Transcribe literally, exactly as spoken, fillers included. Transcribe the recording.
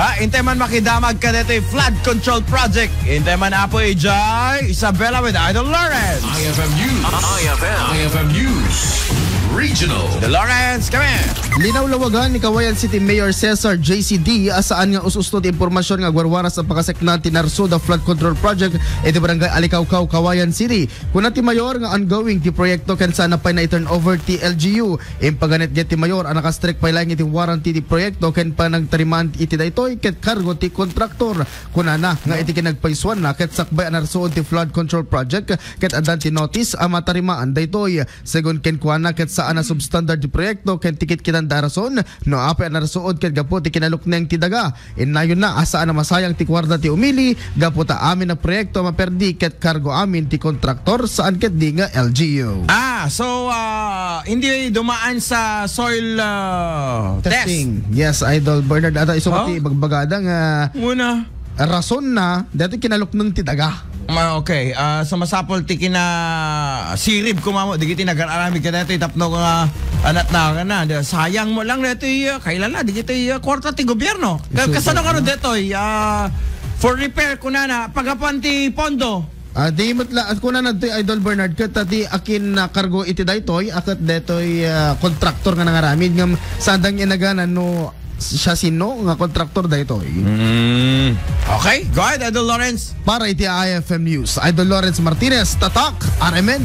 Ah, intay man makidamag kadetoy flood control project. Intay man, Apo Ijay, Isabela with Idol Lawrence. I F M News. I F M. I F M News. Regional. Idol Lawrence, kami. Linawlawagan ni Cauayan City Mayor Cesar J C D a saan nga us-usto ti impormasyon nga agwarwaras a pakasekna ti NARSO da flood control project iti barangay Alikawkaw, Cauayan City. Kuna ti mayor nga ongoing ti proyekto ken saan pay na i-turnover ti L G U. Impaganetget ti mayor a nakastrek pay laeng iti warranty ti proyekto ken panagtarimaan iti daytoy ket kargo ti kontraktor. Kunana nga iti kinagpaysuanna ket sakbay a narsuod ti flood control project ket addan ti notice a matarimaan daytoy. Segun kenkuana ket saan a substandard ti proyekto ken ti kitkitanda a rason no apay a narsuod ket gapu ti kinalukneng ti daga. Innayonna a saan a masayang ti kuarta ti umili gapu ta amin a proyekto a maperdi ket kargo amin ti kontraktor saan ketdi nga L G U. Ah, so, ah, hindi dumaan sa soil, ah, test? Testing. Yes, Idol Bernard. Ata isu nga Oh? ti ibagbagada nga Muna. rason na, dati kinalukneng ti daga. Ma-, okay. Ah, so masapul ti kina sirib kumamo, digiti nagararamid kadaytoy tapno nga anat na, na, da-, sayang mo lang daytoy, ah, kailan na, digiti, ah, kwarta ti gobyerno. Ka-, Isu- kasano kano daytoy, ah, for repair kunana, pagapan ti pondo? Ah, di met la, at kunana daytoy, Idol Bernard, ket ti akin na kargo iti daytoy, a ket daytoy, ah, kontraktor nga nangaramid, ngem saan da nga inagana no siasino nga kontraktor daytoy. Mm. Okay, go ahead, Idol Lawrence. Para iti I F M News, Idol Lawrence Martinez, Tatak, R M N.